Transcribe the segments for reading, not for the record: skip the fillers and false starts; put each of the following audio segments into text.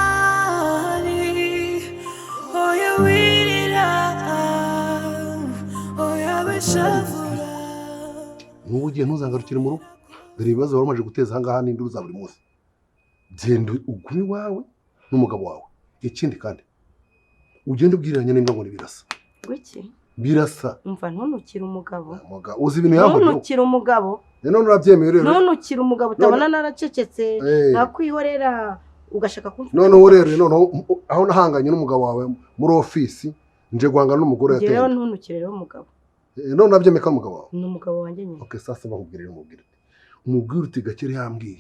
Umwari, oya wirira, oya wishavura. N'ubu ugiye, ntuzangarukire mu rugo. Dore ibibazo wari umaze guteza aha ngaha n'induru za buri munsi. Genda ugume iwawe n'umugabo wawe. Ikindi kandi, ugende ubwiriranye n'imbwa ngo ni Birasa. Wiki? Birasa. Umva, ntunukire umugabo. Uzi ibintu yankoreyeho? Ntunukire umugabo. None urabyemeye rero? Ntunukire umugabo, utabona naracecetse nkakwihorera, ugashaka kumfata. Noneho rero, noneho aho nahanganye n'umugabo wawe muri ofisi, nje guhangana n'umugore Njye rero yateye. Ntunukire rero umugabo. None urabyemeye ko ari umugabo wawe? Ni umugabo wanjye nyine. Okay, sasa bakubwira rero, umubwire uti, umubwire uti Gakire yambwiye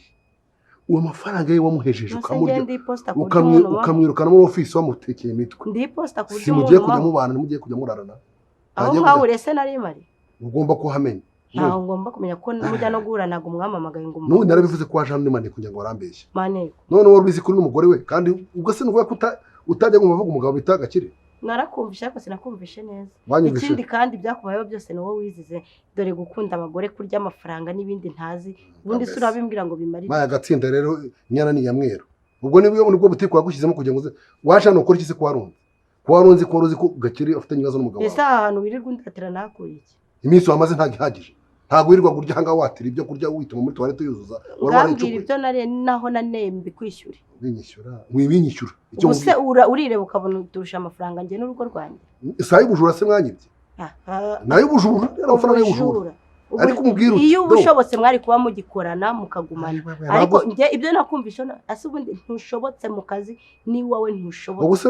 uwo mafaranga ye wamuhejeje, Nose ukamurya, njye ndi iposita ku buryo umuntu ubaho? Ukamwirukana muri ofisi wamutekeye imitwe. Ndi iposita ku buryo Si mugiye umuntu kujya ubaho? mubana, ntimugiye kujya murarana. Aho Ntagiye. mwahuriye se nari mari? Ugomba kuhamenya. Ntaho ngomba kumenya ko mujya no guhura, ntabwo mwamamagaye ngo N'ubu narabivuze ko waje hano nimaniye kugira ngo warambeshye. Maneko. None wari ubizi kuri n'umugore we, kandi ubwo se nuvuga ko utajya ngo uvuga umugabo bita Gakire? Narakumvishe, ariko sinakumvishe neza. Wanyumvishe? Ikindi kandi, ibyakubayeho byose ni wowe wizize. Dore gukunda abagore, kurya amafaranga n'ibindi ntazi. Ubundi se Mbese. urabimbwira ngo bimarire? Maye agatsinda rero, inyana ni iyamweru. Ubwo nibwo butike wagushyizemo kugira ngo uze waje hano ukora iki se? Ko warunze, ko warunze, ko wari uzi ko Gakire afitanye ibibazo n'umugabo Ese wawe? aha hantu wirirwa undatira nahakuye iki? Iminsi wamaze ntabwo ihagije. Ntabwo wirirwa urya ahangaha, watira ibyo kurya, wituma muri toilette yuzuza, wari Ngambwira. warayicukuye. Ibyo nariye naho naneye mbikwishyure. Binyishyura, wibinyishyura icyo. Ubu se urireba ukabona uturusha amafaranga njye n'urugo rwanjye? Si ay'ubujura se mwanyibye? Aha. Ni ay'ubujura, ni amafaranga y'ubujura. Ubujura. Ariko umubwire uti, Iyo uba do. ushobotse mwari kuba mugikorana mukagumaana, ariko Ntabwo- njye ibyo nakumvishe ase ubundi ntushobotse mu kazi n'iwawe ntushobotse. Ubwo se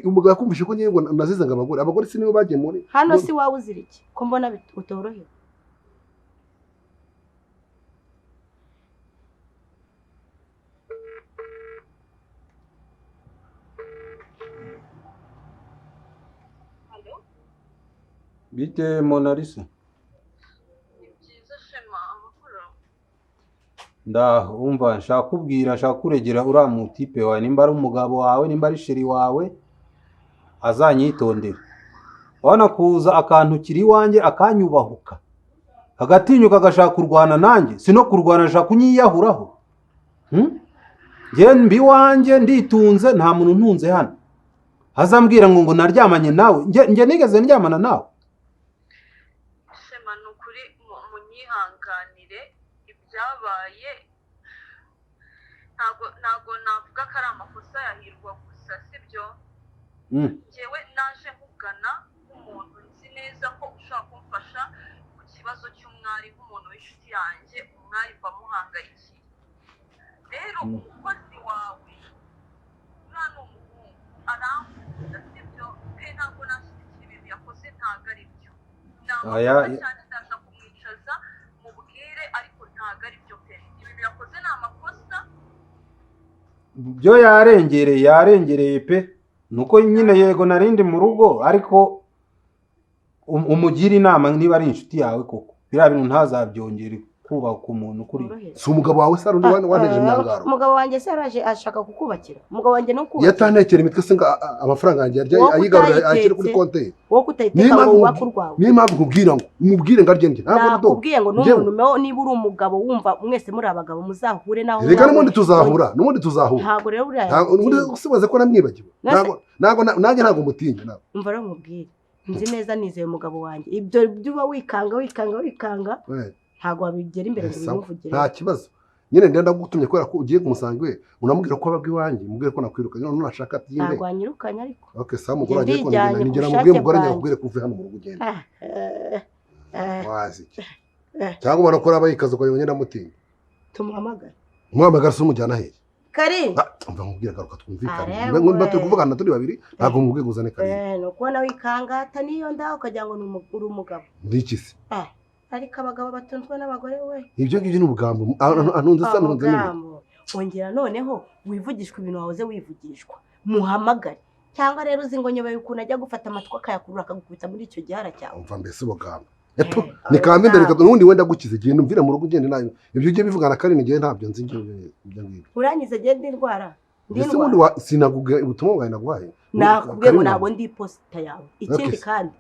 umugabo yakumvishe ko ngiye ngo nazize ngo abagore si nibo bagiye muri Hano si wawe uzira iki ko mbona utorohewe? Bite, Monalisa? Ni byiza, Shema, amakuru? Ndaho. Umva, nshaka kubwira, nshaka kuregera uriya mutipe wawe, nimba ari umugabo wawe, nimba ari chéri wawe, azanyitondere. Urabona kuza akantukira iwanjye, akanyubahuka, agatinyuka agashaka kurwana nanjye, si no kurwana, ashaka kunyiyahuraho. Njye mbi iwanjye nditunze, nta muntu ntunze hano. Azambwira ngo naryamanye nawe. Njye nigeze ndyamana nawe? Shema, ni ukuri munyihanganire ibyabaye. Ntabwo navuga ko ari amakosa ya Hirwa gusa, sibyo? Njyewe naje nkugana nk'umuntu nzi neza ko ushobora kumfasha ku kibazo cy'Umwari, nk'umuntu w'inshuti yanjye. Umwari mba muhangayikiye. Rero umukozi wawe uriya ni umuhungu, arankunda, sibyo pe? Ntabwo nashyigikira ibintu yakoze, ntabwo ari byo, ni amakosa cyane. Ndaza kumwicaza mubwire, ariko ntabwo ari byo pe, ibintu yakoze ni amakosa. Byo yarengereye, yarengereye pe. Nuko nyine yego narindi mu rugo, ariko umugire inama niba ari inshuti yawe koko, biriya bintu ntazabyongere, kubaka umuntu kuri Worohewe. Si umugabo wawe se? Hari undi wanteje imyangaro. Umugabo wanjye se yaraje ashaka kukubakira? Umugabo wanjye ni Iyo ukubakira? atantekera imitwe se ngo amafaranga yanjye yarya, Wowe ayigarurira, utayitetse. ayashyire kuri konti ye? Wowe kutayiteka Niyo ngo mpamvu wubake urwawe. Niyo mpamvu nkubwira ngo umubwire ngo arye ndye, ntabwo ndi. Nakubwiye ngo Njyewe- n'umuntu niba uri umugabo, wumva mwese muri abagabo, muzahure naho. Reka, nawe- n'ubundi tuzahura, n'ubundi tuzahura. Ntabwo rero buriya Ntabwo n'ubundi yagutinya. usibaze ko namwibagiwe. Ntabwo nanjye ntabwo mutinya, ntabwo. Umva rero nkubwire, nzi neza, nizeye umugabo wanjye. Ibyo byuba wikanga, wikanga, wikanga, ntabwo wabigera imbere ngo Sawa. ubimuvugire. Nta kibazo nyine, ndenda ndagutumye kubera ko ugiye kumusanga iwe, unamubwira ko abaga iwanjye, umubwire ko nakwirukanye, none nashaka byinde. Ntabwo wanyirukanye ariko. Okay, sawa, umugore wanjye, ariko Ndijyanye ku nigera bushake mubwiye umugore bwanjye. nyakubwire ko uvuye hano mu rugo ugenda. Ah, eh, eh, Wazi iki? Eh. Cyangwa ubona ko araba yikaze ukagira ngo ngende amutinya. Tumuhamagare. Umuhamagara se umujyana hehe? Kari. Ah, umva nkubwire, garuka twumvikane. Arewe. Niba turi kuvugana turi babiri, ntabwo mubwiye ngo uzane Karine. Ni ukubona wikangata n'iyo nda ukagira ngo ni uri umugabo. Ndiki se? Ah, ariko abagabo batunzwe n'abagore we. Ibyo ngibyo ni ubugambo. Antunze se? Antunze n'ibindi. Amagambo. Ongera noneho wivugishwa ibintu wahoze wivugishwa, muhamagare. Cyangwa rero uzi ngo nyobewe ukuntu ajya gufata amatwi akayakurura, akagukubita muri icyo gihara cyawe. Umva mbese, ubugambo. Eto, ni kambe imbere gato, n'ubundi wenda gukiza igihe numvira mu rugo ugende nayo. Ibyo ugiye bivugana Karine, igihe ntabyo nzi njye ibyo ngibyo. Urangiza agenda indwara. Ndi Ese indwanyi. ubundi sinaguga ubutumwa bwawe naguhaye. Nakubwiye ngo Karimo. ntabwo ndi iposita yawe. Ikindi Okay. kandi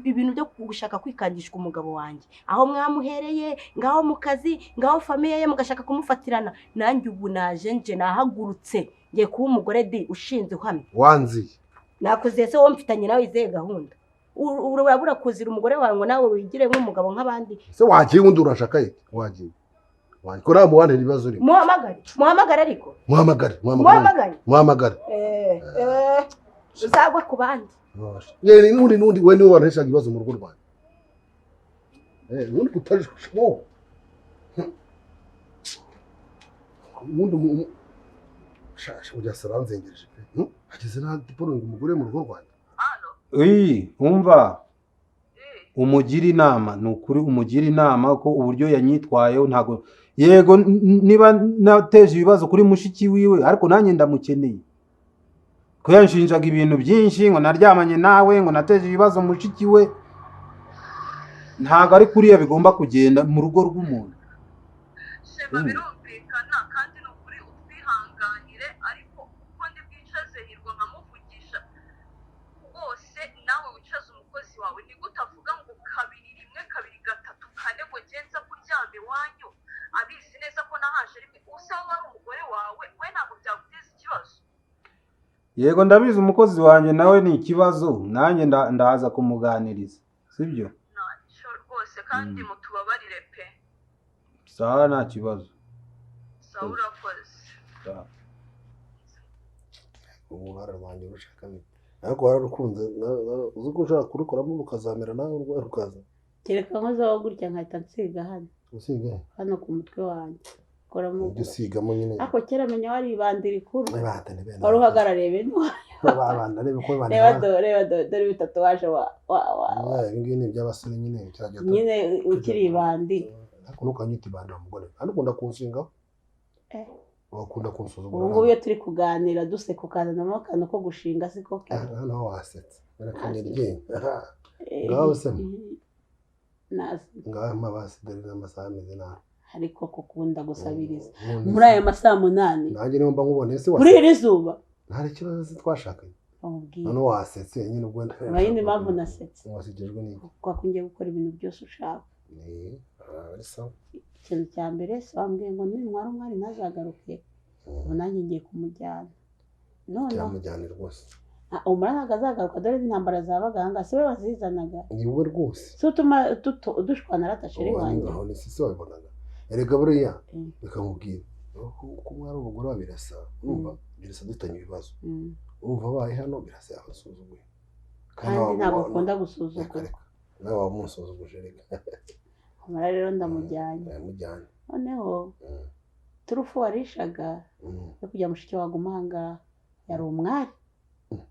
ibintu byo gushaka kwikangishwa umugabo wanjye, aho mwamuhereye ngaho mu kazi, ngaho famille ye, mugashaka kumufatirana, nanjye ubu naje, nje nahagurutse, ngiye kuba umugore di ushinze uhamye. Wanziye. Nakuziye se? Wowe mfitanye nawe izihe gahunda? Urabura kuzira umugore wawe ngo nawe wigire nk'umugabo nk'abandi. Ese wagiye? Ubundi urashaka iki? Wagiye, wagiye ko nta muwanira ibibazo urimo. Muhamagare, muhamagare ariko. Muhamagare, muhamagare. Muhamagare. Muhamagare. Eh, eh, uzagwa ku bandi. Yewe, n'undi we niwe wanteshaga ibibazo mu rugo rwanjye. Eh, ubundi kutajisho, ubundi shasha ujya saranzengereje pe. Ageze na diporinga umugore mu rugo rwanjye. Iyi, umva, umugira inama, ni ukuri umugira inama ko uburyo yanyitwayeho ntabwo, yego, niba nateje ibibazo kuri mushiki wiwe, ariko nanjye ndamukeneye, ko yanshinjaga ibintu byinshi ngo naryamanye nawe, ngo nateje ibibazo mushiki we. Ntabwo ari kuriya bigomba kugenda mu rugo rw'umuntu. Shema, birumvikana kandi ni ukuri utwihanganire, ariko uko ndi bwicaze Hirwa nkamuvugisha rwose, nawe wicaze umukozi wawe. Ni gute avuga ngo kabiri rimwe kabiri gatatu kane ngo ngenza kuryama iwanyu, abizi neza ko nahaje rimwe? Usa wari umugore wawe, we ntabwo byaguteza ikibazo? Yego, ndabizi, umukozi wanjye nawe ni ikibazo, nanjye ndaza kumuganiriza, sibyo? Ntacyo rwose, kandi mutubabarire pe. Sawa, nta kibazo. Sawa, urakoze. Sawa. Uruhara rwanjye rushaka ni ariko wararukunze, uzi ko ushobora kurukoramo rukazamera nawe urwaye rukaza. Kereka nkozeho gutya nkahita nsiga hano. Usiga? Hano ku mutwe wanjye koramo. Ujya usigamo nyine. Ariko kera menya wari ibandi rikuru. Ibanda ni bene. Wari uhagarariye bene. Babanda ni ko bibanda. Reba do, reba do, dore bitatu waje wa Ibi ngibi ni iby'abasore nyine kiragiye. Nyine ukiri ibandi. Ariko ntukanyite ibandi wa mugore, kandi ukunda kunshingaho. Eh. Wakunda kunsuzugura. Ubu ngubu iyo turi kuganira duseka ukazanamo akantu ko gushinga, siko ke? Ah, naho wasetse berekanye iryinyo. Eh, Ngaho se. Nasi. Ngaho mabasi, dore n'amasaha ameze nabi. Ariko kukunda gusabiriza None muri aya masaa 8? Nanjye niyo mba nkuboneye se Muri wasetse? iri zuba? Nta kibazo se twashakanye? Bamubwiye. None wasetse nyine ubwo. Nta yindi mpamvu nasetse. Wasekejwe n'iki? Kuko ngiye gukora ibintu byose ushaka. Ni ari sawa. Ikintu cya mbere se wambwiye ngo nintwara umwari ntazagaruke, ubu nanjye ngiye kumujyana none. Cyamujyane rwose. Umara ntabwo azagaruka, dore n'intambara zabaga aha ngaha si we wazizanaga. Ni wowe rwose. Si utuma dushwana ratasheri wanjye. Aho ni sisi wabibonaga erega buriya. Reka nkubwire ko umwari umugore wa Birasa, urumva Birasa dufitanye ibibazo. Urumva abaye hano Birasa yabasuzuguye. Kandi ntabwo ukunda gusuzugurwa. Nawe waba umusuzuguje reka. Umara rero ndamujyanye. Yamujyanye. Noneho turufu warishaga yo kujya mushiki waguma aha ngaha yari umwari.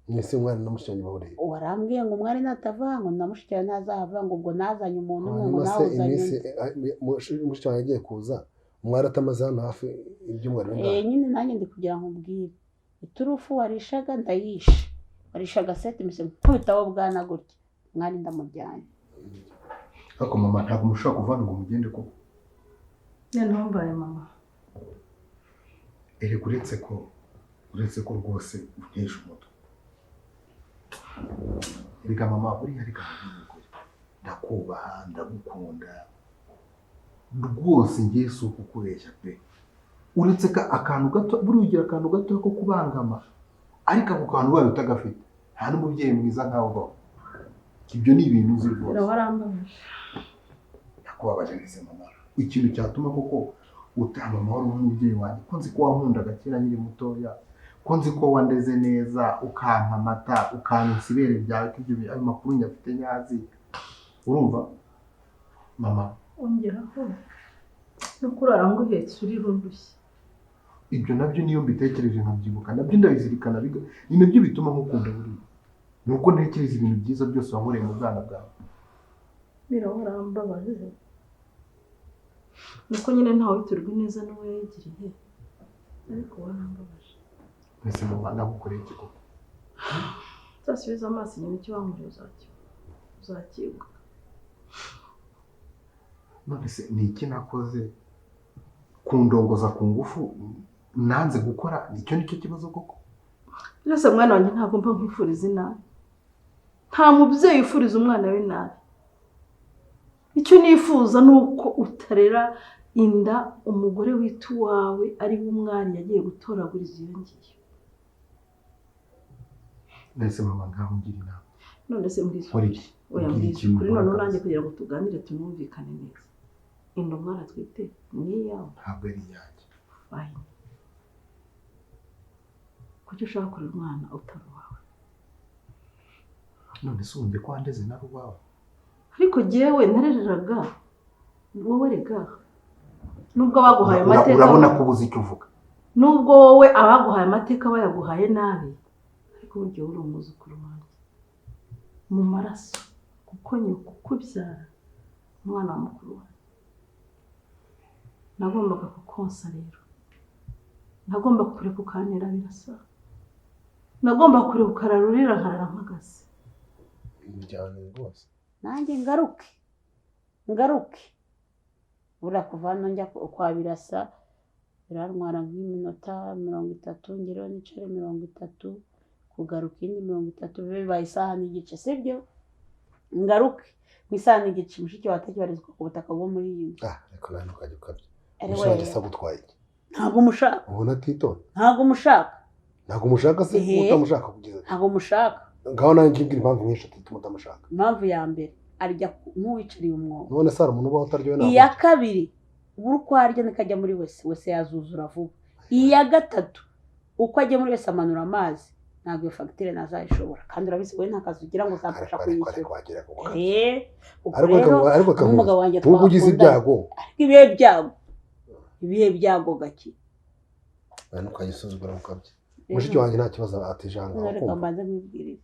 Mwese umwari na mushiki wanjye bahuriye? Warambwiye ngo umwari natava ngo na mushiki wawe ntazahava, ngo ubwo nazanye umuntu umwe ngo Hanyuma nawe se uzanye iminsi undi. Mushiki wanjye agiye kuza umwari atamaze hano hafi ibyumweru bingahe? Eh, nyine nanjye ndi kugira ngo nkubwire iturufu warishaga ndayishe, warishaga seti mise nkubitaho bwana gutya, umwari ndamujyanye. Ariko mama, ntabwo mushobora kuvana ngo mugende koko? Noneho mbaye mama. Erega uretse ko rwose untesha umutwe. Erega mama, buriya reka nkubwire ukuri, ndakubaha, ndagukunda rwose, ngiye si ukukubeshya pe, uretse ko akantu gato, buriya ugira akantu gato ko kubangama, ariko ako kantu ubaye utagafite nta n'umubyeyi mwiza nkawe ubaho. Ibyo ni ibintu uzi rwose. Warambabaje. Nakubabaje nese mama? Ikintu cyatuma koko utanga amahoro nk'umubyeyi wanjye, ko nzi ko wankundaga kera nkiri mutoya, ko nzi ko wandeze neza, ukampa amata, ukanonsa ibere ryawe, ko ibyo ayo makuru nyafite nyazi, urumva mama? Ongeraho no kurara nguhetse urira undushye. Ibyo nabyo niyo mbitekereje nkabyibuka, nabyo ndabizirikana, ni nabyo bituma nkukunda. Buriya ni uko ntekereza ibintu byiza byose wankoreye mu bwana bwawe. Mira, warambabaje, nuko nyine ntawe witurwa ineza n'uwo yayigiriye, ariko warambabaje. Mbese mama, nagukoreye iki koko? Uzasubize amaso inyuma, icyo wankoreye uzakibuka. None se ni iki nakoze? Kundongoza ku ngufu? Nanze gukora, nicyo nicyo kibazo koko? Byose mwana wanjye, ntabwo mba nkwifuriza inabi. Nta mubyeyi ufuriza umwana we nabi. Icyo nifuza ni uko utarera inda umugore wita uwawe ari we umwari yagiye gutoraguriza iyo ngiyo. Mbese mama, nkaho ngira inama. None se mbwiza Nkora iki? Oya, Mbwira mbwiza ikintu ukuri nkora noneho kabisa. nanjye kugira ngo tuganire tunumvikane neza. Inda umwana atwite ni iyawe? Ntabwo ari iyanjye. Fine. Kuki ushaka kurera umwana utari uwawe? None se wumve ko wandeze nawe uwawe? Ariko jyewe narereraga wowe rega, nubwo abaguhaye amateka Urabona ko ubuze icyo uvuga. Nubwo wowe abaguhaye amateka bayaguhaye nabi, ariko burya wowe uri umwuzukuru wanjye mu maraso, kuko nyoko ukubyara umwana wa mukuru wanjye. Nagombaga kukonsa rero, nagomba kureka ukantera birasa, nagomba kureka ukarara urira nkarara mpagaze. Cyane rwose. Nanjye ngaruke, ngaruke. Buriya kuva hano njya kwa Birasa birantwara nk'iminota 30, ngereho nicare 30, kugaruka indi 30, bibe bibaye isaha n'igice, sibyo? Ngaruke mu isaha n'igice mushiki wawe atakibarizwa ku butaka bwo muri iyi nzu. Ah, ariko nawe ntukajya ukabya. Ari Mushiki wanjye we. se agutwaye iki? Ntabwo umushaka. Ubona atitonda. Ntabwo umushaka. Ntabwo umushaka se? Ehe. Utamushaka kugeza Ntabwo umushaka. Ngaho nanjye mbwira impamvu nyinshi ituma utamushaka. Impamvu ya mbere, arya nk'uwicariye umwobo. None se hari umuntu ubaho utaryowe ntabwo? Iya kabiri, buri uko arya niko ajya muri wese, wese yazuzura vuba. Iya gatatu, uko ajya muri wese amanura amazi, ntabwo iyo fagitire nazayishobora, kandi urabizi wowe nta kazi ugira ngo uzamfasha Ariko kuyishyura. ariko wagera ku kazi. Ubwo Ariko rero ariko reka n'umugabo wanjye nkubu ugize twakundanye. ibyago. Ariko ibihe byago, ibihe byago gake. Nawe ntukayisuzugura ukabye. Mushiki wanjye nta kibazo ateje aha ngaho. Reka kumva. mbanze nkwibwirire,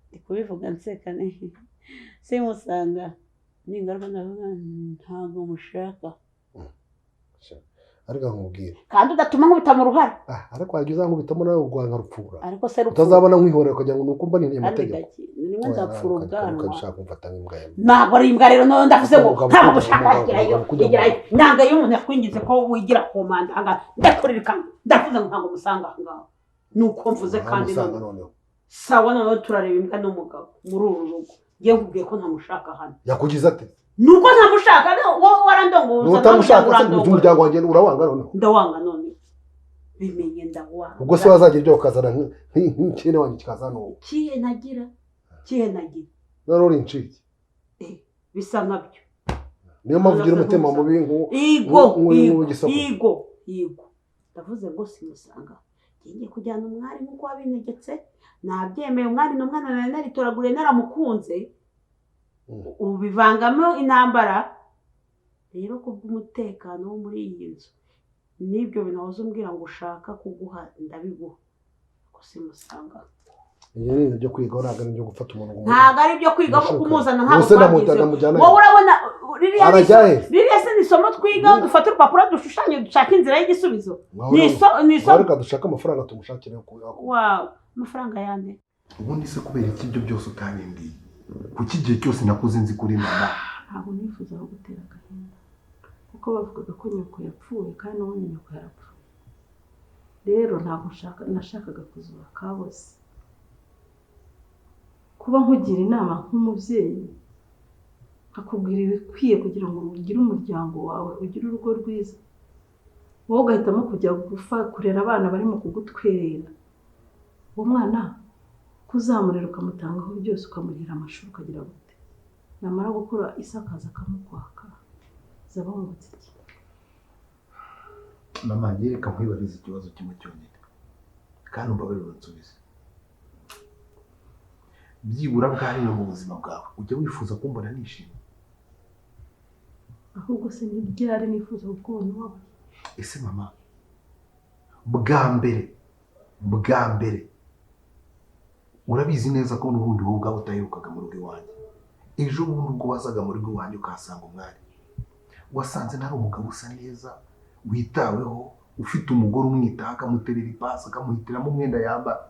ndi kubivuga nseka simusanga ningaruka ndavuga ntabwo mushaka. Ariko nkubwire. Kandi udatuma nkubita mu ruhara. Ah, ariko wajya uzankubitamo nawe urwanga rupfura. Ariko se rupfura. Utazabona nkwihorera ukagira ngo ni uko mba ninteye Kandi amategeko. gake rimwe nzapfura ubwanwa. Ukajya kumfata nk'imbwa yawe. Ntabwo ari imbwa rero, noneho ndavuze ngo Umugabo ntabwo ukujya- gushaka umugabo- yagerayo umugabo ukujya mu- yagerayo. Nanga iyo umuntu yakwingize ko wigira ku manda ahangaha, ndakurira kandi ndavuze ngo ntabwo musanga aha ngaha, ni uko mvuze kandi. Ntamusanga Noneho noneho. Sawa, noneho turareba imbwa n'umugabo muri uru rugo. Ngiye nkubwiye ko ntamushaka hano. Yakugize ate? Ni uko ntamushaka, wowe warandongoza. Utamushaka se urandongora. umuryango wanjye urawanga noneho? Ndawanga none, bimenye, ndawanga. Ubwo se wazagira ibyo ukazana nk'ikene wanjye kikaza hano wowe? Kihe nagira, kihe nagira? Noneho uri incike. Bisa nkabyo. Niyo mpamvu ugira umutima mubi Igo. nk'uyu Igo. w'igisoko. Igo, igo, ndavuze ngo simusanga. Ngiye kujyana umwari nk'uko wabintegetse, nabyemeye. Umwari ni umwana nari naritoraguriye, naramukunze. Ubu bivangamo intambara rero kubw'umutekano wo muri iyi nzu n'ibyo bintu wahoze umbwira ngo ushaka kuguha, ndabiguha ko simusanga. Ibyo ni ibintu byo kwigaho, ntabwo ari ibyo gufata umuntu ngo Ntabwo ari ibyo kwiga ko Umushuka. kumuzana ntabwo Ubuse twabyizeho. ndamujyana he? Wowe urabona ririya ni Arajya he? Ririya se ni isomo twiga? Dufate urupapuro dushushanye, dushake inzira y'igisubizo. Ngaho Ni ni ngaho isomo. reka dushake amafaranga tumushakire Wawu, amafaranga yande? Ubundi se kubera iki ibyo byose utabimbwiye? Kuki igihe cyose nakuze nzi kuri mama? Ntabwo nifuzaga gutera agahinda, kuko bavugaga ko nyoko yapfuye kandi n'ubundi nyoko yarapfuye. Rero ntabwo nshaka, nashakaga kuzura kaboze. Kuba nkugira inama nk'umubyeyi, nkakubwira ibikwiye kugira ngo ugire umuryango wawe, ugire urugo rwiza, wowe ugahitamo kujya gufa kurera abana barimo kugutwerera. Uwo mwana kuzamurera, ukamutangaho byose, ukamurihira amashuri, ukagira gute, namara gukura isakaza akamukwaka, zaba wungutse iki? Mama, njye reka nkwibarize ikibazo kimwe cyonyine kandi umbabarire unsubize. Byibura bwa rimwe mu buzima bwawe ujya wifuza kumbona nishimye? Ahubwo se ntibyari nifuza kukubona ubabaye? Ese mama, bwa mbere bwa mbere, urabizi neza ko n'ubundi wowe ubwawe utaherukaga mu rugo iwanjye. Ejo bundi ubwo wazaga mu rugo iwanjye ukahasanga umwari, wasanze ntari umugabo usa neza, witaweho, ufite umugore umwitaho, akamuterera ipasi, akamuhitiramo umwenda yambara?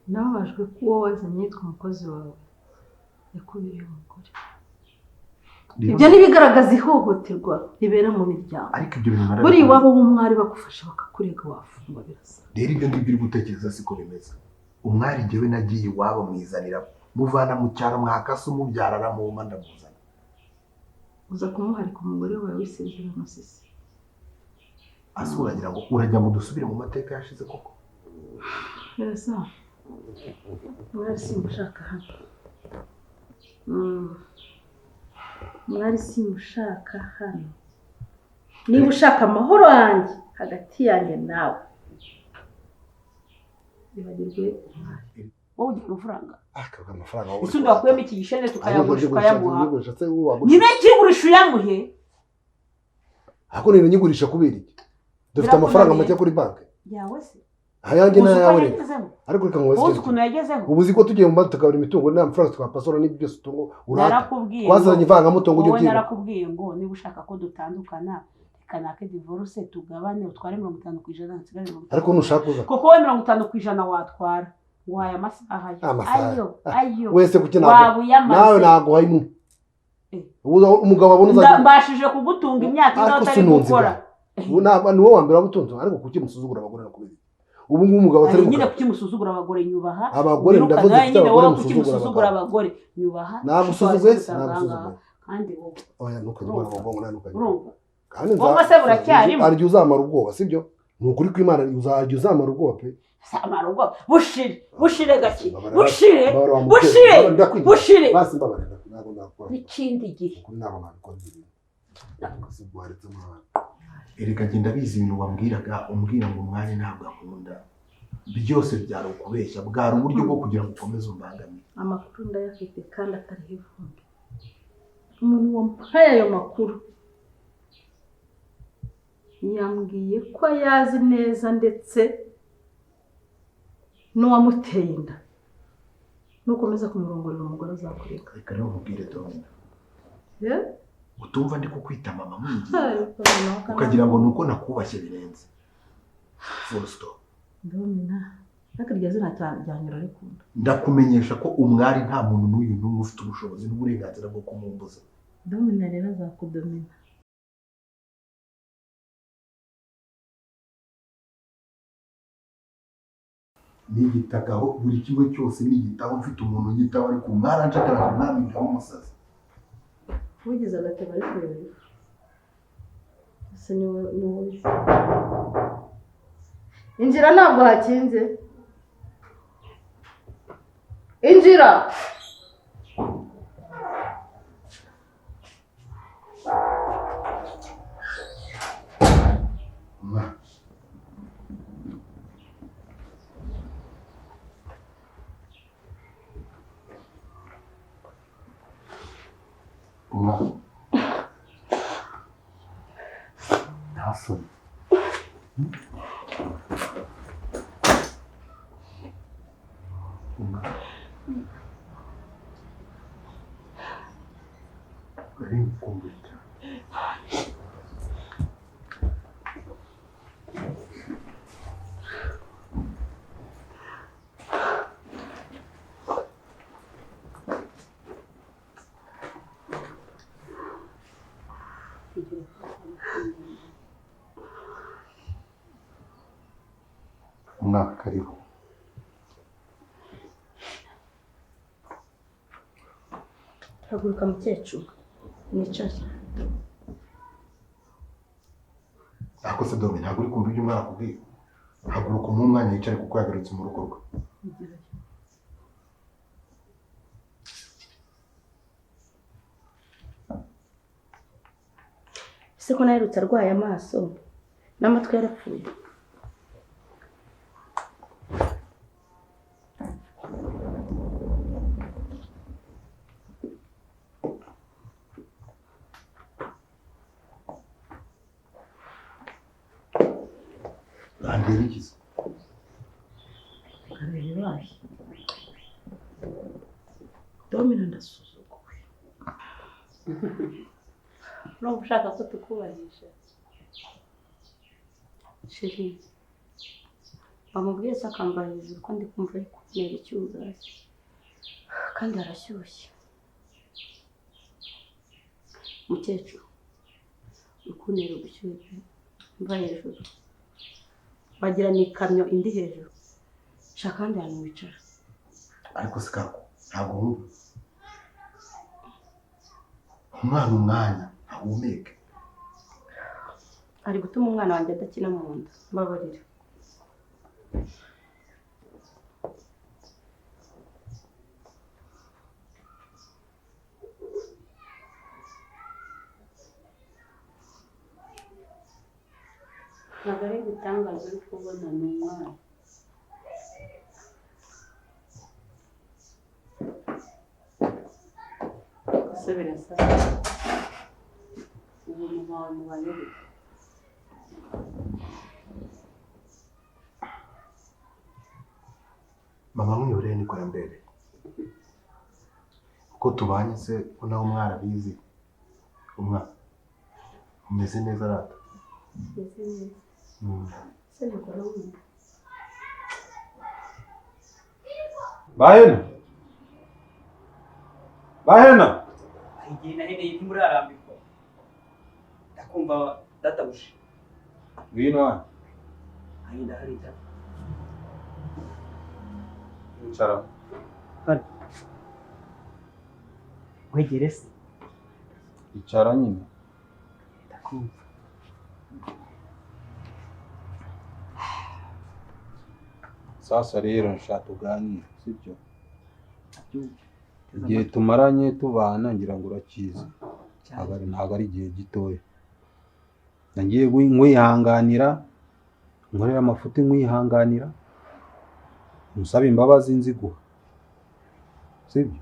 Nababajwe ko uwo wazanye yitwa umukozi wawe yakubereye umugore. Ibyo ntibigaragaza ihohoterwa ribera mu miryango. Ariko ibyo bintu buri iwabo w'umwari bagufasha bakakurega wafungwa birasa. Rero ibyo ngibyo uri gutekereza siko bimeze. Umwari njyewe nagiye iwabo mwizanira, muvana mu cyaro mwakase umubyara aramuma ndamuzana. Uza kumuharika umugore wawe w'isezerano sisi. Ase uragira ngo urajya ngo dusubire mu mateka yashize koko? Birasa. Mwari simushaka hano. Mwari simushaka hano. Niba ushaka amahoro yanjye hagati yanjye nawe, ibagirwe umwari. Wowe ugira amafaranga. Akavuga amafaranga wowe. Ese undi wakuyemo iki gishene tukayagurisha ukayamuha? Nyine Nyine kigurisha uyamuhe. Ako nini nyigurisha kubera iki? Dufite amafaranga make kuri banki. Yawe se? Ayanjye Uzi uko n'ayawe rero. yagezeho? Ariko reka nkubaze Uzi ikintu ukuntu yagezeho? Ubu uzi ko tugiye mu banki tukabura imitungo nta mafaranga twapasora n'ibyo byose utungo urata. Narakubwiye. Twazanye ivangamutungo ujye Wowe ubyibuka. narakubwiye ngo niba ushaka ko dutandukana reka nake divorce tugabane utware 50% nsigare 50. Ariko nushaka uza. Kuko wowe 50% watwara. Nguhaye amasaha ayo. Ayo, ayo. Wese kuki Waba uyamaze. nawe naguha imwe. Umugabo abona uzajya. Mbashije kugutunga imyaka Ariko inota ari sinunze gukora. Ubu ni wowe wa mbere wabutunze ariko kuki musuzugura abagore no kubera. Ubu ngubu umugabo atari nyine mugabo. kuki musuzugura abagore nyubaha. Abagore ndavuze nawe kuki nyine abagore wowe kuki musuzugura musuzugura abagabo. abagore nyubaha. Nagusuzuguye Usanga nagusuzuguye. Kandi wowe Oya ntukajye ubona umugongo nawe ntukajye. urumva. Kandi Wowe se buracyarimo? Hari igihe uzamara ubwoba sibyo? Ni ukuri kw'Imana uzajya uzamara ubwoba pe. Samara ubwoba. Bushire, bushire gake. Mbabarira, Bushire, mbabarira wa mubyeyi. bushire, Mbabarira, ndakwinginze. bushire. Basi mbabarira ntabwo nakora. N'ikindi gihe. Ukuri ntabwo nabikora ibyo bintu. Sibwo amahane. Erega genda bizi ibintu wambwiraga umbwira ngo umwanya ntabwo akunda. Byose byari ukubeshya bwari uburyo bwo kugira ngo ukomeze umbangamire. Amakuru ndayafite kandi atariho ivumbi. Umuntu wampaye ayo makuru yambwiye ko ayazi neza ndetse n'uwamuteye inda. Nukomeza kumurongorera umugore azakureka. Reka rero nkubwire Domina. Utumva ndi kukwita mama mwinginga. Ukagira ngo nuko nakubashye birenze. Full stop. Domina, ariko iryo zina ryanyura rikunda. Ndakumenyesha ko umwari nta muntu n'uyu n'umwe ufite ubushobozi n'uburenganzira bwo kumumbuza. Domina rero azakudomina. Nigitagaho buri kimwe cyose nigitaho mfite umuntu unyitaho ariko umwari anshakaraje ntabindamo umusazi. Wigize agatebo ari kureba ifu. Ese ni wowe. Injira ntabwo hakinze. Injira. Nta soni. Nari ngukumbuye cyane. Umwaka karibu. Haguruka mukecuru nicare. Ako se Domi ntabwo uri kumva ibyo umwana akubwiye. Haguruka umuhe umwanya yicare kuko yagarutse mu rugo rwe. Ese ko naherutse arwaye amaso n'amatwi yarapfuye. Andeba ikiza. Kareba ibaye. Domina ndasuzuguwe. Urumva ushaka ko tukubahisha. Sheri, bamubwiye se akamba hejuru ko ndi kumva ari kumera icyugazi kandi arashyushye. Mukecuru, ukuntera ubushyuhe pe, mva hejuru. Wagira ni ikamyo indi hejuru. Shaka ahandi hantu wicara. Ariko se kako ntabwo wumva umwana umwanya ahumeke. Ari gutuma umwana wanjye adakina mu nda. Mbabarira. Ntabwo ari ibitangaza uri kubona, ni umwana. Ese birasa ubu mama wawe mubanye gute? Mama mwihoreye niko yambereye. Uko tubanye se ko nawe mwarabizi, umwana umeze neza rata. Meze neza. Se ntabwo nawumva. Bahena, bahena. Igihe nahereye ntimurarambirwa, ndakumva databuje. Ngwino hano. Nanjye ndahari da. Icara. Hano. Wegere se. Icara nyine. Ndakumva. Sasa rero nshaka tuganire, sibyo? Igihe tumaranye tubana ngira ngo urakizi. Ntabwo ari igihe gitoya. Nagiye nkwihanganira, nkorera amafuti nkwihanganira, musaba imbabazi nziguha, sibyo?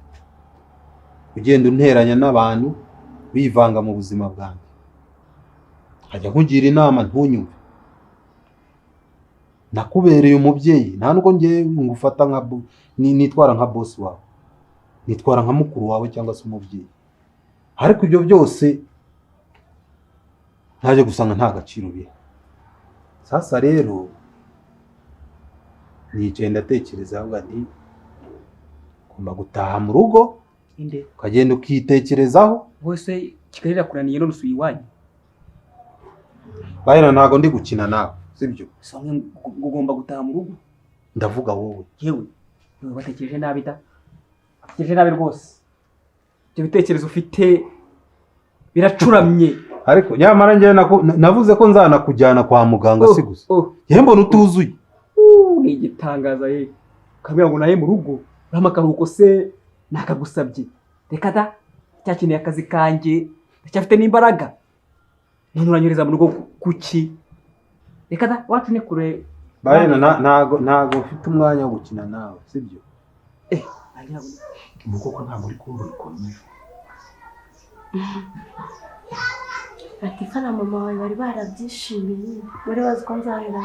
Ugenda unteranya n'abantu bivanga mu buzima bwanjye, nkajya nkugira inama ntunyumve. Nakubereye umubyeyi, nta nubwo ngiye ngufata nka nitwara nka boss wawe, nitwara nka mukuru wawe cyangwa se umubyeyi. Ariko ibyo byose ntaje gusanga nta gaciro biha. Sasa rero nicaye ndatekereza, avuga nti ngomba gutaha mu rugo, ukagenda ukitekerezaho. Wese Kigali irakuraniye none usuye iwanyu. Bahena, ntago ndi gukina nawe, sibyo? Sonke ugomba gutaha mu rugo. Ndavuga wowe. Yewe, watekereje nabi da. Watekereje nabi rwose. Ibyo bitekerezo ufite biracuramye. Ariko nyamara njye navuze ko nzanakujyana kwa muganga si gusa. Yewe mbona utuzuye. Ni igitangaza ye. Ukambwira ngo naye mu rugo, urama akaruhuko se nakagusabye. Reka da, cyakeneye akazi kanjye, ndacyafite n'imbaraga. None uranyereza mu rugo kuki? Reka da, wacu ni kure. Bahena, ntago mfite umwanya wo gukina nawe, sibyo? Ubu koko ntabwo uri kumbona ukuntu meze. Latifa na mama wawe bari barabyishimiye, bari bazi ko nzahera.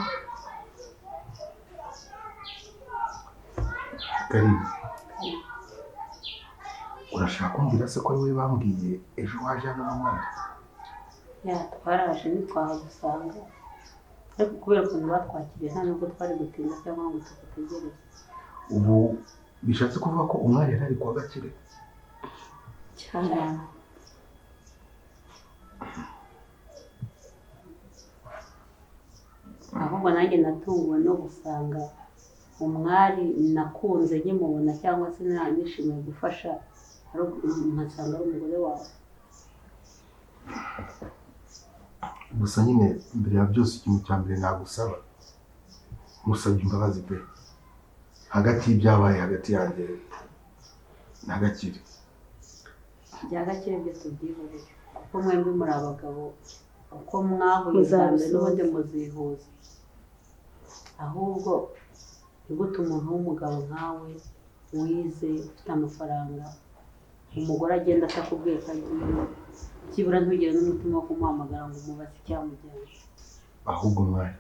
Karine, urashaka kumbwira se ko ari wowe bambwiye ejo waje hano n'umwana? Ya, twaraje ntitwahagusanga, ariko kubera ukuntu batwakiriye nta nubwo twari gutinda cyangwa ngo tugutegereze. Ubu bishatse kuvuga ko umwari yari ari kwa Gakire? Cyane. Ahubwo nanjye natunguwe no gusanga umwari nakunze nkimubona cyangwa se nishimiye gufasha, nkasanga ari umugore wawe. Gusa nyine mbere ya byose ikintu cya mbere nagusaba, musabye imbabazi pe, hagati y'ibyabaye hagati yanjye na Gakire. Bya Gakire byo tubyihorere, kuko mwembi muri abagabo, uko mwahuye bwa mbere n'ubundi muzihuza. Ahubwo ni gute umuntu w'umugabo nkawe wize ufite amafaranga, umugore agenda atakubwiye ko agiye, byibura ntugire n'umutima wo kumuhamagara ngo umubaze icyamujyanye. Ahubwo mwari,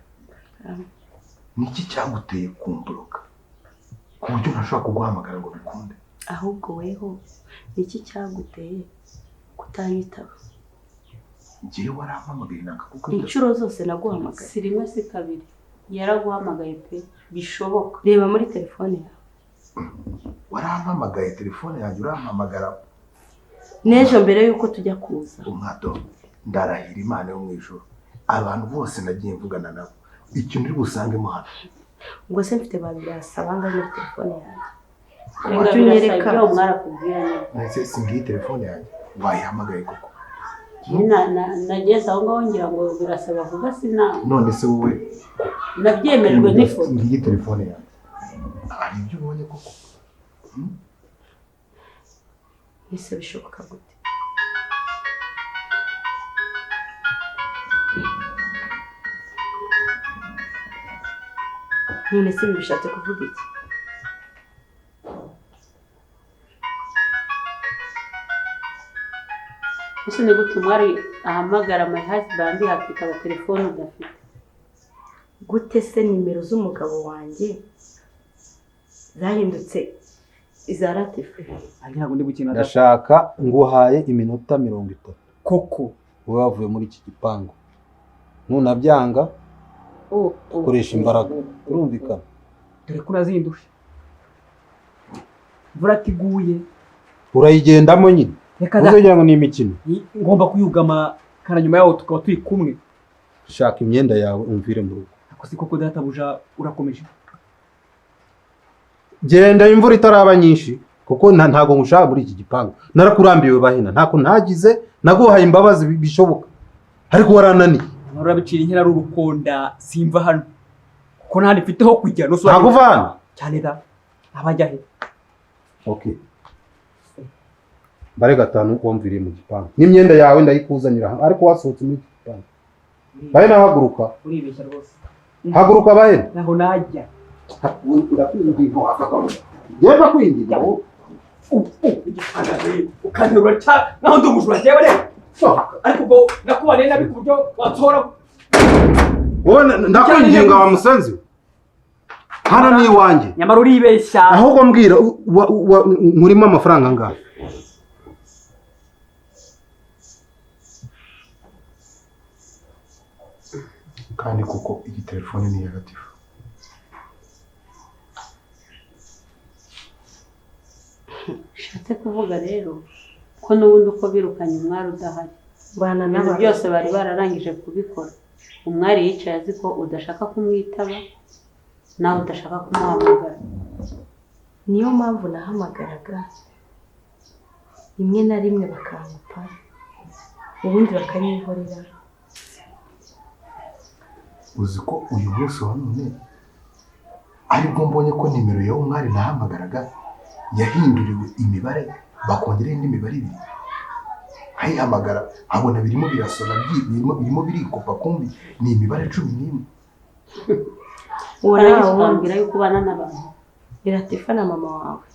niki cyaguteye kumburuka ku buryo ntashobora kuguhamagara ngo bikunde? Ahubwo weho niki cyaguteye kutanyitaba? Njyewe warampamagaye nanga kuko inshuro zose naguhamagaye, si rimwe si kabiri, yaraguhamagaye pe, bishoboka. Reba muri telefone yawe. Warampamagaye telefone yanjye urampamagara N'ejo mbere yuko tujya kuza. Umwado, ndarahira Imana yo mu ijuru, abantu bose nagiye mvugana nabo, ikintu uri busangemo hano. Ubwo se mfite babirasa bangahe muri telefone yanjye? Reka Unyereka. birasa ibyo mwarakubwira nyine. Nahise singiye telefone yanjye wayihamagaye koko. Nageze aho ngaho ngira ngo birasaba vuga sina. None se wowe nabyemerejwe n'ifoto. Ngiyi telefone yanjye. Hari ibyo ubonye koko? Ese bishoboka gute? None se ibi bishatse kuvuga iki? Ese ni gute umwari ahamagara my husband hakitaba telefone udafite? Gute se nimero z'umugabo wanjye zahindutse iza Latifa? Ntabwo ndi gukina. Ndashaka nguhaye iminota 30 koko ube wavuye muri iki gipangu. Nunabyanga ukoresha imbaraga. Urumvikana? Dore ko urazindusha. Imvura tiguye urayigendamo nyine. Uzagira ngo ni imikino. Ngomba kuyugama kana nyuma yaho tukaba turi kumwe. Shaka imyenda yawe umvire mu rugo. Ako si koko databuja urakomeje. Genda imvura itaraba nyinshi kuko ntago ngushaka muri iki gipangu. Narakurambiwe bahina, ntako ntagize, naguhaye imbabazi bishoboka. Ariko warananiye. Urabicira inkera rurukonda simva hano. Kuko nta mfite ho kujya no Ntago uvana. Cyane da. Abajya he? Okay. Bare gatanu wamviriye mu gipangu. N'imyenda yawe ndayikuzanira ariko wasohotse muri iki gipangu. Bahena haguruka. Uribeshya rwose. Haguruka bahena. Naho najya. Yeba kwindiga. Ukanterura cyane naho ndi umujura njyewe rero. Ariko ubwo nakubaniye nabi ku buryo watora. Wowe ndakwinginga wa musenzi. Hano ni iwanjye. Nyamara uribeshya. Ahubwo mbwira nkurimo amafaranga angahe? Kandi kuko iyi telefone ni iya Latifa. Bishatse kuvuga rero ko n'ubundi uko birukanye umwari udahari. Ibintu byose bari bararangije kubikora. Umwari yicaye azi ko udashaka kumwitaba nawe udashaka kumuhamagara. Niyo mpamvu nahamagaraga rimwe na rimwe bakankupa ubundi bakanyihorera. Uzi ko uyu munsi wa none aribwo mbonye ko nimero ya umwari nahamagaraga yahinduriwe imibare bakongera indi mibare ibiri. Ayihamagara abona birimo birasona birimo birikopa kumbi ni imibare 11. Urambwira yuko ubana n'abantu. Latifa na mama wawe.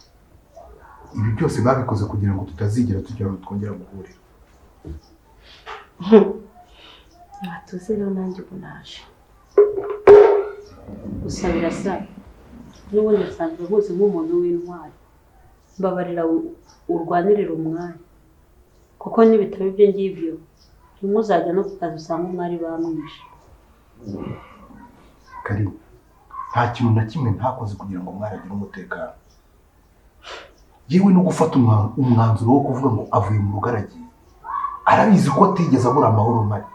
Ibi byose babikoze kugira ngo tutazigera tugera aho twongera guhurira. Natuze rero nanjye ubu naje. Gusa birasa n'ubundi nsanzwe nkuzi nk'umuntu w'intwari. Mbabarira urwanirira umwari. Kuko nibitaba ibyo ngibyo rimwe uzajya no ku kazi usanga umwari bamwishe. Karibu. Nta kintu na kimwe ntakoze kugira ngo umwari agire umutekano. Yewe no gufata umwanzuro wo kuvuga ngo avuye mu rugo aragiye. Arabizi ko atigeze abura amahoro mari.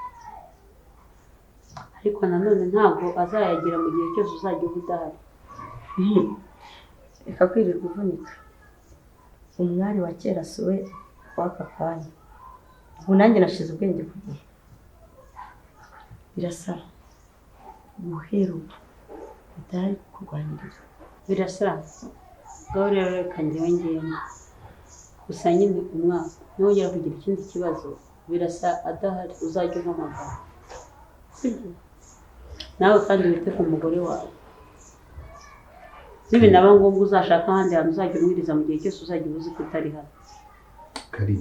Ariko nanone ntabwo azayagira mu gihe cyose uzajya uba udahari. Reka kwirirwa uvunika. Umwari wa kera siwe w'aka kanya. Ubu nanjye nashize ubwenge ku gihe. Birasa guhera ubu bitari kurwanirira. Birasa ngaho rero reka njyewe ngende. Gusa nyine umwaka nongera kugira ikindi kibazo birasa adahari uzajya umpamagara. Sibyo? Nawe kandi wite ku mugore wawe. Nibinaba ngombwa uzashaka ahandi hantu uzajya umwiriza mu gihe cyose uzajya uba uzi ko utari hano. Kari,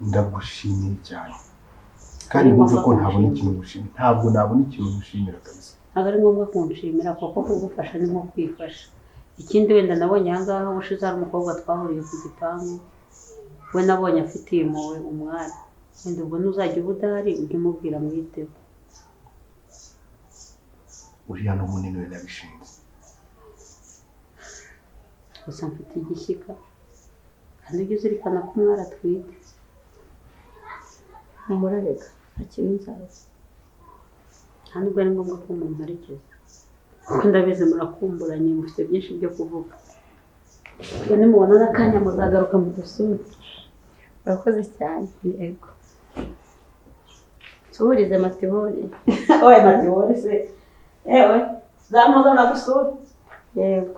ndagushimiye cyane. Kandi wumve ko ntabona ikintu ngushimira. Ntabwo nabona ikintu ngushimira kabisa. Ntabwo ari ngombwa kunshimira kuko kugufasha ni nko kwifasha. Ikindi wenda nabonye aha ngaha ubushize hari umukobwa twahuriye ku gipangu, we nabonye afitiye impuhwe umwari. Wenda ubwo nuzajya uba udahari ujye umubwira mwiteho. Uriya n'ubundi niwe nabishinze. Gusa mfite igishyika Kandi ujye uzirikana ko umwari atwite. Murarega nta kintu nzaba. Nta nubwo ari ngombwa ko mumperekeza, kuko ndabizi murakumburanye, mufite byinshi byo kuvuga. Ubwo nimubona n'akanya muzagaruka mudusure. Urakoze cyane. Yego. Nsuhurize Matibori. Oye Matibori se, ewe zamuza nagusure. Yego.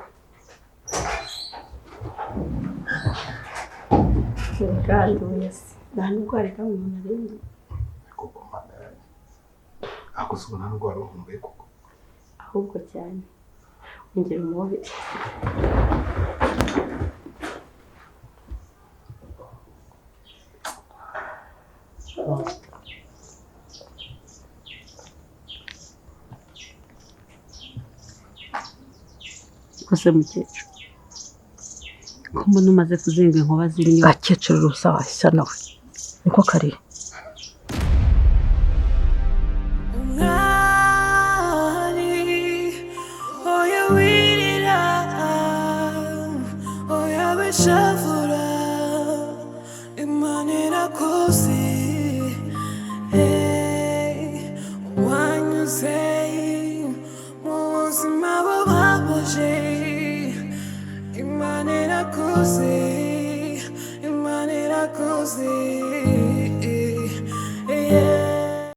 Kandi wese nta nubwo wareka ngo umuntu arinde. Koko Mana yanjye, ako si ubona nubwo wari uhumbuye koko? Ahubwo cyane ongera umubiri. Kose mukecuru, ko mbona umaze kuzinga inkuba z'inyo? Gakecuru rusa wasa nawe niko kari. Umwari oya wirira, oya wishavura, Imana irakuzi. Hey, wanyuze mu buzima bubabaje, Imana irakuzi, Imana irakuzi.